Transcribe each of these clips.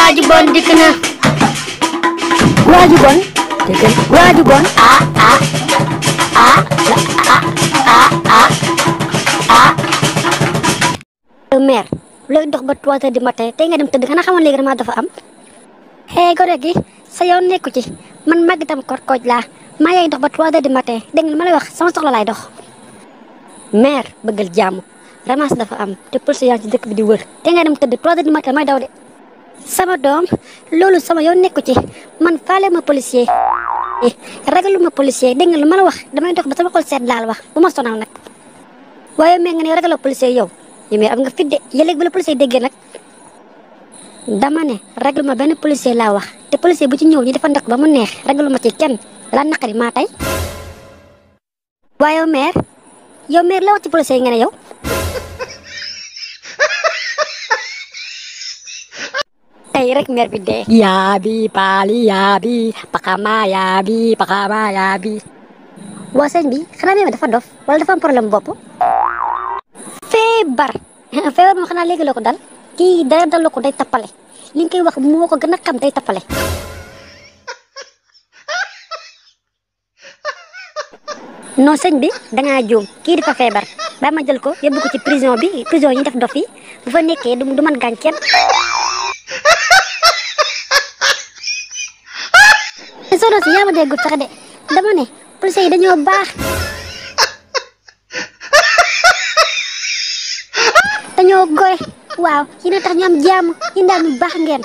waaju bon dikk na. waaju bon dégg waaju bon mère looy dox ba 3 heures du matin tey nga dem tëdd xanaa xamoon léegi damaa dafa am gone gi sa yoon nekku ci man màgg tam kooj laa maa yaay dox ba 3 heures du matin dégg nga ma lay wax sama soxla laay dox mère bëggal jàmm ramas dafa am te police yaa ci dëkk bi di wër te nga dem tëdd 3 heures du matin may daw de sama doom loolu sama yoon nekku ci man faale ma policier ragalu ma policier dégg nga lu ma la wax damay dox ba sama xol seet laal wax bu ma sonal nag waaye mee nga ne ragaloo policier yow mais am nga fit de yëleeg bu la policier déggee nag dama ne ragalu ma benn policier laa wax te policier bu ci ñëw ñu dafa ndok ba mu neex ragalu ma ci kenn la naqari maa tey waaye yow maire la wax ci policier yi nga ne yow tey rek maire bi dee yaabi paali yaabi pakama yaabi waa sëñ bi xanaa mee dafa dof wala dafa am problème bopp feebar moom xanaa léegi la ko dal kii dara dal ko day tappale li nga koy wax moo ko gën a xam day tappale non sëñ bi dangaa juum kii dafa feebar ba ma jël ko yóbbu ko ci prison yi ñu def dof yi bu fa nekkee du man gaañ kenn sono si yaa ma déggul sax de dama ne police yi dañoo baax dañoo goy waaw yéen a tax ñu am jàmm yéen daal ñu baax ngeen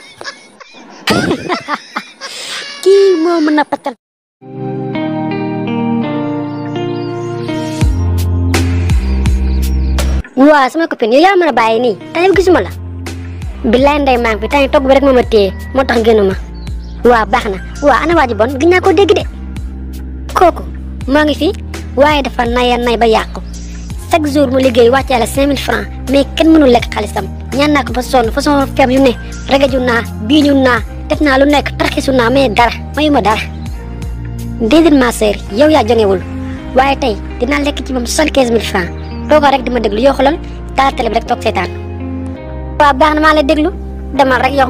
kii moo mën a patal waaw sama copine yow yaa mën a bàyyi nii tey gisuma la billaay ndey maa ngi fi tey togg bi rek moo ma téye moo tax génnuma waaw baax na waaw ana waaju bon gis naa ko dégg de kooku moo ngi fi waaye dafa nay ba yàqu chaque jour mu liggéey wàcce la 5000 francs mais kenn mënul lekk xaalisam ñaan naa ko ba sonn façon feem yu ne regaju naa biiñu naa def naa lu nekk tarxisu naa mais dara mayu ma dara déedéet ma sœur yow yaa jongewul waaye tey dinaa lekk ci moom 75000 francs tooga rek di ma déglu yoo xoolal taal télé bi rek toog seetaan waaw baax na maa lay déglu demal rek yow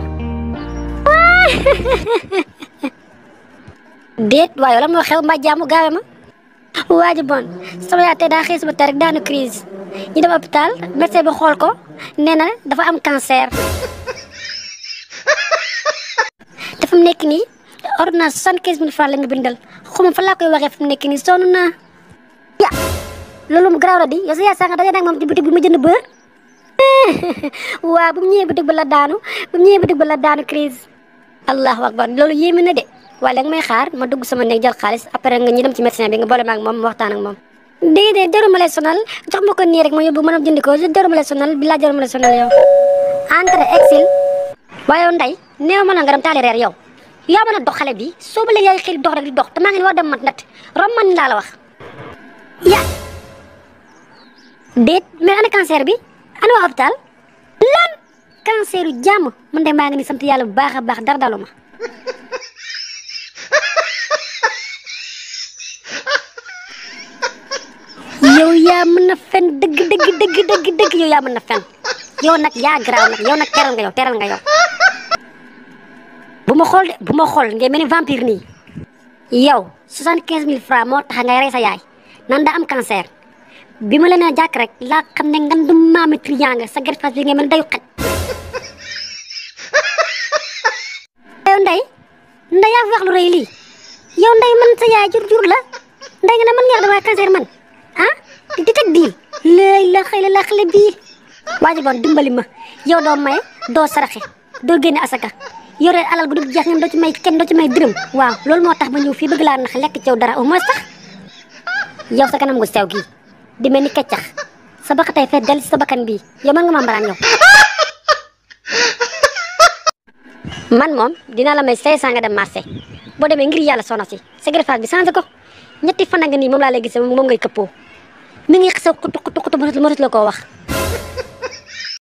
déet waaye la moo xew mbaa jaamu gaawe ma waaju bon sama yaay tey daa xëy suba tey rek daanu crise ñu dem hôpital médecin bi xool ko nee na dafa am cancer te fu mu nekk nii ordonnance 75000 francs la nga bindal xuma fa laa koy waxee fu mu nekk nii sonn naa ya loolu mu garaaw la di yow sa yaay sax nga daje nag moom ci boutique bi mu jënd beurre waaw bu mu ñëwee boutique ba la daanu crise allahu akbar loolu yéeme na de waaye léegi may xaar ma dugg sama néeg jël xaalis après nga ñu dem ci médecin bi nga boole ma ak moom waxtaan ak moom déedéet jaruma lay sonal jox ma ko nii rek ma yóbbu mën a jënd ko jaruma lay sonal bi laa jaruma lay sonal yow entre exil waaye yow nday néew ma la nga dem taali reer yow yaa mën a dox xale bi soo ba léegi yaay xëy dox rek di dox te maa ngi war dem mat nat rom man laa la wax ya déet mais ana cancer bi ana waa hôpital lan cancer yu jàmm man de maa ngi ni sant yàlla bu baax a baax dara dalu ma yow yaa mën na fen dëgg yow yaa mën na fen yow nag yaa garaaw nag yow nag teral nga yow bu ma xool ngay mel ni vampire nii yow 75000 francs moo tax ngay rey sa yaay nan daa am cancer bi ma leen a jàkk rek laa xam ne ngan du maami triangle sa gerfas bi ngay mel dayu xaj yow nday yaa fi wax lu rëy lii yow nday man sa yaay jur la nday nga ne man nga wax dama cancer man ah di teg diil léegi la xale bii waaji bon dimbali ma yow doo maye doo saraxe doo génne asaka yore alal gu dul jeex ngeen doo ci may dërëm waaw loolu moo tax ma ñëw fii bëgg laa nax lekk ci yow dara au moins sax yow sa kanam gu sew gii di mel ni keccax sa bakk tey fee del si sa bakkan bii yow mën nga ma mbaraan yow man moom dinaa la may 500 nga dem marché boo demee ngir yàlla soxna si sa greffage bi changé ko ñetti fan nga nii moom laa lay gis moom ngay këppoo mi ngi xasaw xutu mënatu la koo wax